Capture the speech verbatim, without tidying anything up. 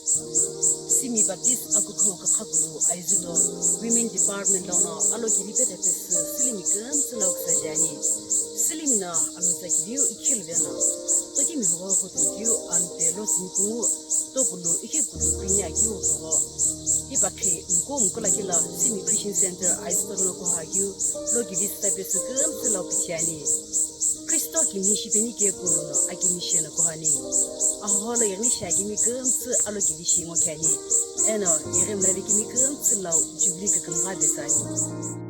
Simi Baptist akukho kakhakulu aizuto Women Department lono alokivi pete pesü silimi kümtsü lo küsaje ani. Silimi no aloza kiriu ikhilu veno tokimi hoho khutulu kiu ampe lo sinipungu tokulu ikhe kulu kini akiu hoho. Hipakhi mku mkula kila Simi Christian Center aizuto lono koha kiu lokivi sita pesü kümtsü lo pichiani. Kristo kimi shipeni ke kuluno akimi shena kohani. Ahoholo yagni shagimi kümtsü alokivi shi ngo khani. Eno yagim lavi kimi kümtsü lau Jubilee kakam ga besani.